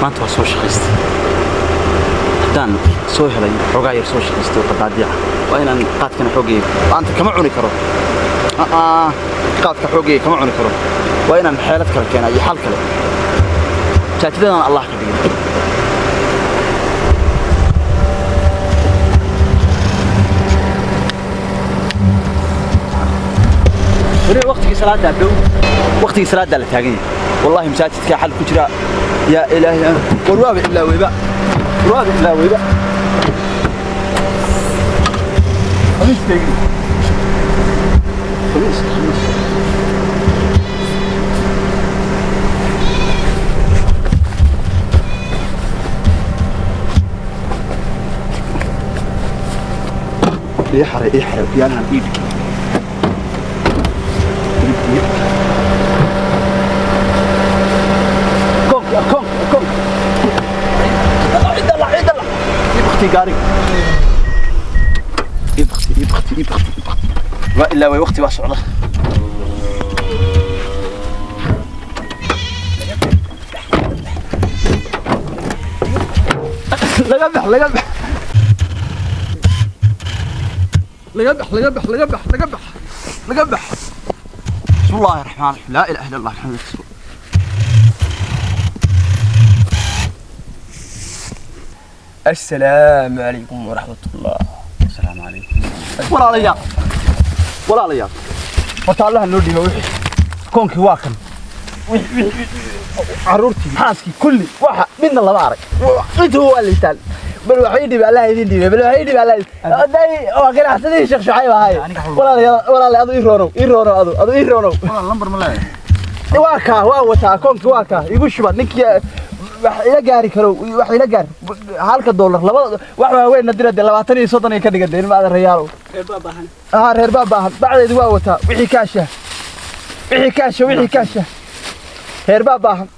Maanta waa soo shaqaystay. Haddaan soo helay xoogaa yar, soo shaqaystay oo qadaadiica, waa inaan qaadkana xoogayga maanta kama cuni karo. Qaadka xoogayga kama cuni karo. Waa inaan xeelad kale keenaa iyo xal kale. Jaajidadan Allah ka dhigay. Weli waqtigii salaada dhow, waqtigii salaada la taagan yahay. Wallahi masaajidka xal ku jira. Yaa ilaahay, warwaaba ilaa weyba, warwaaba ilaa weyba. Khamiis teegin, khamiis, khamiis. Ii xare, ii xare biyaanahan, ii dhig. Akoonka, akoonka, akoonka. Cidala, cidala. Ii bakti gaariga, ii bakti, ii bakti, ii bakti, ii bakti. Waa ilaa way, waqti baa socda. Laga bax, laga bax, laga bax, laga bax, laga bax, laga bax, laga bax. بسم الله الرحمن الرحيم، لا اله الا الله محمد رسول. Assalaamu calaykum waraxmatullah. السلام عليكم. Walaalayaal, walaalayaal, horta Allaha noo dhiiba. Wixii koonkii waa kan, caruurtii, xaaskii, kulli waxa midna lama arag. Intuu waa liitaan. Bal waxay dhiibay, Allah idin dhiibay. Bal waxay dhiibay, Allah day. Waa ganacsadihii Sheekh Shucayb ahay. Walaalayaal, walaalayaal, adu ii roonow, ii roonow, adu, adu ii roonow. Lambar ma leeyahay? Waa kaa, waa wataa akoonkii, waa kaa. Igu shuba ninkii wax ila gaari karo, wax ila gaar halka doolar, labada wax waaweyn dira dee, 20 iyo 30 ay ka dhigan dee. Ilma adeerayaalow, haa, reer baa baahan. Bacdeedu waa wataa. Wixii kaasha, wixii kaasha, wixii kaasha, reer baa baahan.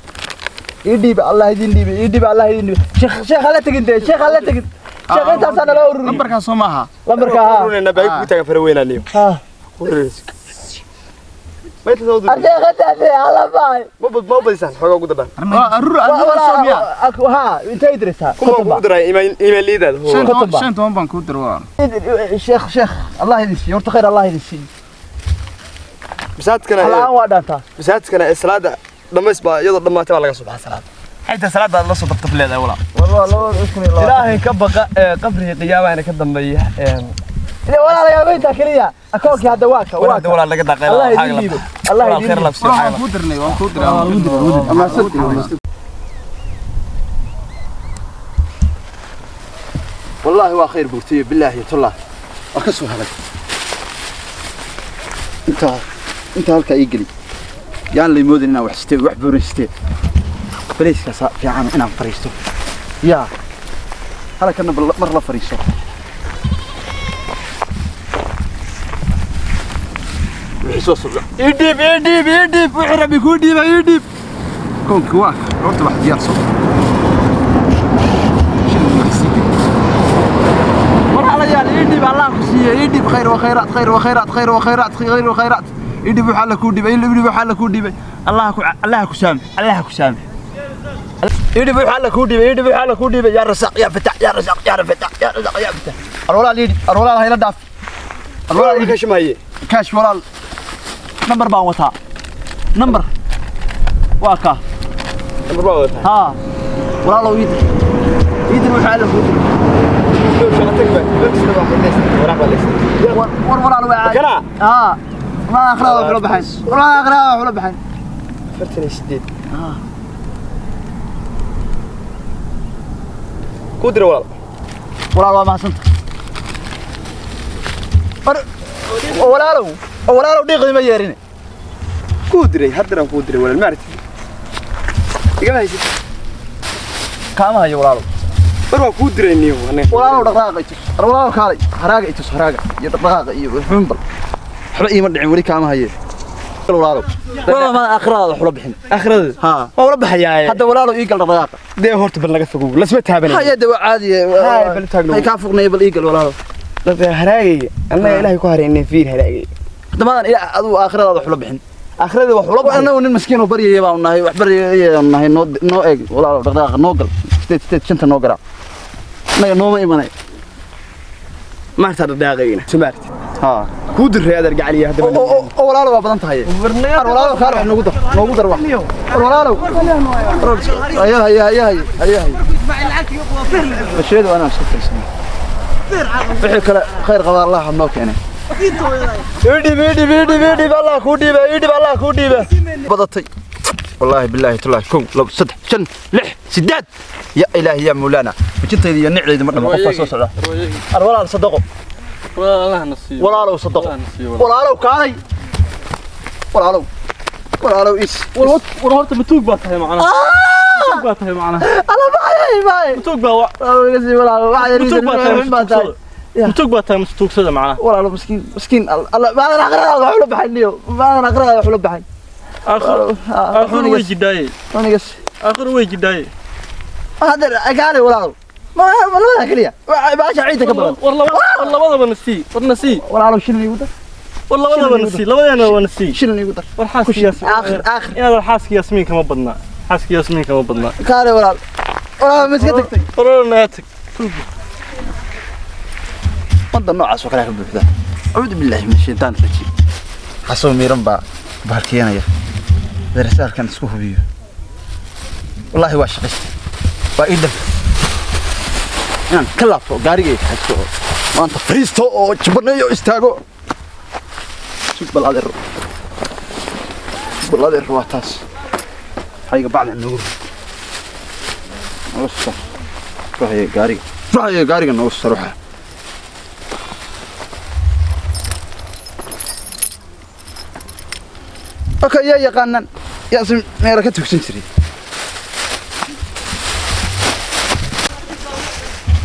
Ii dhiiba, Allah idin dhiiba. Ii dhiiba, Allah idin dhiiba. Sheekh, sheekh, hala tegin dee, sheekh, hala tegin. Sheekh, intaasaa nala ururi. Lambarkaas soo maaha? Lambarka, haa. Ururina baa ku taagan faraweynaniyo. Haa. Maynta soo dur. Sheekh, intaasi hala baay. Ma bad, ma badisaan xoogaa ugu dabaan. Arur, arur soo miya? Haa, intay diraysaa? Kuma kugu diray email liidaada. Konton baa. 15 baan kuu diray waa. Sheekh, sheekh, Allah idin siiyo horta khayr, Allah idin siiyo. Masaajidkana Halaan waa dhaantaa. Masaajidkana ee salaada dhamays baa, iyadoo dhammaatay baa laga soo baxaa salaada. Xayta salaada aad la soo dabtab leedahay, walaa. Walaa. Ilaahay ka baqa ee qabriga qiyaamahana ka dambeeya. Walaalayaal, intaa keliya akoonkii hadda waa ka, waa ka. Walaa laga daaqay. Allah idin dhiibo, Allah idin khayr dhiibo. Labsi. Waan kuu dirnay, waan kuu diray. والله waa khayr buurtiyo, bilaahi tullah, waa ka soo helay. Intaa, intaa halkaa ii geli. Yaan lay moodin inaan wax sitee, wax buurin sitee. Baleyskaas fiican inaan fariisto. Yaa halkana bal mar la fariiso. Wixii soo socda ii dhiib, ii dhiib, ii dhiib. Wixii Rabbi kuu dhiibay ii dhiib. Koonkii waa ka. Horta wax diyaarso. Shilin wax sii geli. Walaalayaal, ii dhiib, Allah ku siiye, ii dhiib. Khayr wa khayraat, khayr wa khayraat, khayr wa khayraat, khayr wa khayraat. Ii dhiib waxa la kuu dhiibay, ii dhiib waxa la kuu dhiibay. Allah ku, Allah ku saamix, Allah ku saamix. Ii dhiib waxa la kuu dhiibay, ii dhiib waxa la kuu dhiibay. Yaa Rasaaq yaa Fatax, yaa Rasaaq yaa Fatax, yaa Rasaaq yaa Fatax. Arwalaal ii dhiib, arwalaal, hayla dhaaf. Arwalaal ii dhiib. Kashmaye. Kaash walaal, nambar baan wataa, nambar waa kaa. Nambar baa wadataa? Haa walaalow, ii dir, ii dir waxa alla kuu dhiibay. Dhow shaqa tag baa dhow baa xileysan waraaq baa leysan. War, war walaal, waa caadi. Kana? Haa, ma akhrada wax la baxayn, ma akhrada wax la baxayn. 48 ku dira walaal. Walaal, waa mahadsanta. War walaalow, walaalow, dhiiqdi ma yeerin. Ku diray haddana, ku diray walaal, maartid igama haysid. Kaama hayo walaalow. Mar waa kuu diray niyo aniga. Walaalow, dhaqdhaqaaqa i tus. War walaalow, kaalay, haraaga i tus, haraaga iyo dhaqdhaqaaqa iyo xun. Bal waxba iima dhicin weli, kaama haye walaalow. Walaalow, ma akhradaada wax ula bixin? Akhrada? Haa. Waa ula baxayaa. Hadda walaalow, ii gal dhaqdhaqaaqa. Dee horta bal naga fogow, lasma taabanay. Haya de, waa caadi. Haye, bal taagno. Hay kaa fuqnay, bal ii gal walaalow. Dadka haraagayga annaga Ilaahay ku hareynay, fiir haraagayga. Damadan ilaa adigu aakhiradaada wax ula bixin. Aakhirada wax ula baxay. Annagu nin miskiin oo baryaya baan nahay, wax baryaya nahay. Noo eeg walaalow, dhaqdhaqaaqa noo gal, sideed sideed shanta noo garaac, annaga nooma imanay. Maarta dhaqdhaqaaqayna soo maartid? Haa. Kuu diray adeer gacaliya hadda. Oo walaalow, waa badan tahay. Ar walaalow, kaar wax noogu dar, noogu dar wax. Ar walaalow, haya haya haya haya haya haya, basheedu anaa iska fariisanay, wixii kale khayr qaba Allah noo keenay. Idhib idhib idhib idhib, Allah kuu dhiiba, idhib, Allah kuu dhiiba. Badatay wallaahi bilaahi tallaahi. 1, 2, 3, 5, 6, 8. Ya ilaahi ya mawlaana, bijintayda iyo nicdayda ma dhama. Qofkaa soo socda. Ar walaal, sadaqo. Walaalow, sadaqo. Walaalow, kaalay walaalow, walaalow is. War horta ma tuug baa tahay macnaha? Tuug baa tahay macnaha? Alla maxay maxay? Ma tuug baa wa walaalow iga sii walaalow, wax yar. Ma tuug baa tahay? Baa tahay. Ma tuug baa tahay mase tuugsada macnaha? Walaalo, miskiin miskiin alla, maadan aqrada wax ula baxay niyo, maadan aqrada wax ula baxay. Aakhir way jidhaaye. Anigas. Aakhir way jidhaaye. Hadda kaalay walaalow, ma labada keliya baasha ciidda ka badan. War laba, war labadaba na sii, war na sii. Walaalow, shilin igu dar. War labadaba na sii, labadeena waa na sii. Shilin igu dar. War xaaska Yaasmiin. Aakhir aakhir. Inaad xaaska Yaasmiin kama badnaa, xaaska Yaasmiin kama badnaa. Kaalay walaal, walaal, ma iska tagtay? War naga tag. Wadda noocaas oo kale ka buuxda. Acuudu billahi min ashaytaan rajiim. Xasoo miiran baa bahalkeenaya darasaalkan isku hubiyo. Wallaahi waa shaqaystay, waa ii dhab inaan ka laabto gaarigay kaxaysto oo maanta fariisto oo jabanayo istaago. Sug bal adeero, bal adeero, waa taas xayga bacda noogu nooga soo ruuxaya gaariga, ruuxaya gaariga nooga soo ruuxa. Okay, yaa yaqaanan yaase meera ka tugsan jiray?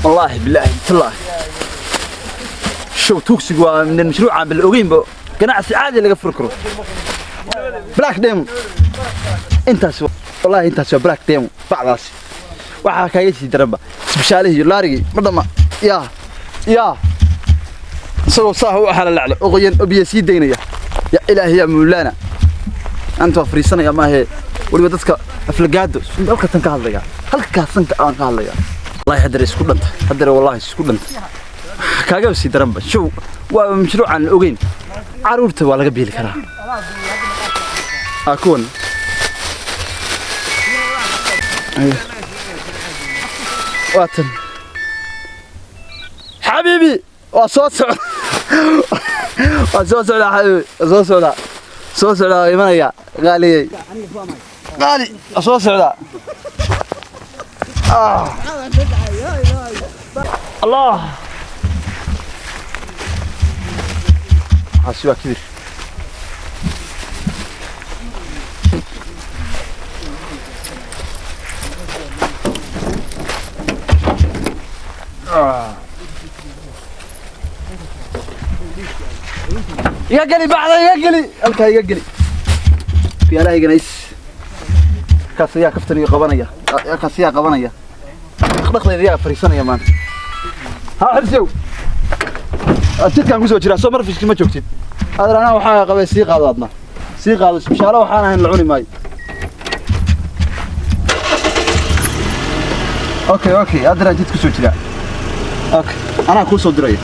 Wallaahi bilaahi tallaahi, show tugsigu waa min mashruucaan bal ogeynba, ganacsi caadi laga furi karo. Black demo intaas, wallaahi intaas waa black demo. Bacdaasi waxaa kaaga sii daranba isbishaalihii iyo laarigii ma dhama. Yaa yaa isagoo saaha u xalalacla oo qoyan oo biyo sii daynaya. Ya ilaahi ya mawlaana, anta waa fariisanaya maahe. Weliba dadka aflagaado halkaasan ka hadlaya, halkaasan aan ka hadlaya. Wallahi haddare isku dhanta, haddare wallahi isku dhanta. Kaaga sii daranba show waa mashruuc aan la ogeyn, caruurta waa laga biili karaa. Kuwan waa tan xabiibi, waa soo socda, waa soo socdaa xabiibi, waa soo socdaa, soo socdaa, waa imanaya. Qaaliyey qaali, waa soo socdaa. Allah, waxaasi waa kibir. Iga geli bacda, iga geli halkaa, iga geli fiyaalahaygana is. Kaas ayaa kaftan iga qabanaya, kaas ayaa qabanaya dhaqdhaqdayda, ayaa fariisanaya maanta. Ha xirsiyow, jidkaan kusoo jiraa, soo marfiski ma joogtid adeer. Anaa waxaa qabay, sii qaado, adna sii qaado. Isbishaalo waxaan ahayn la cuni maayo. Okay okay, adeeraan jid kusoo jiraa. Okay, anaa kuu soo diraya.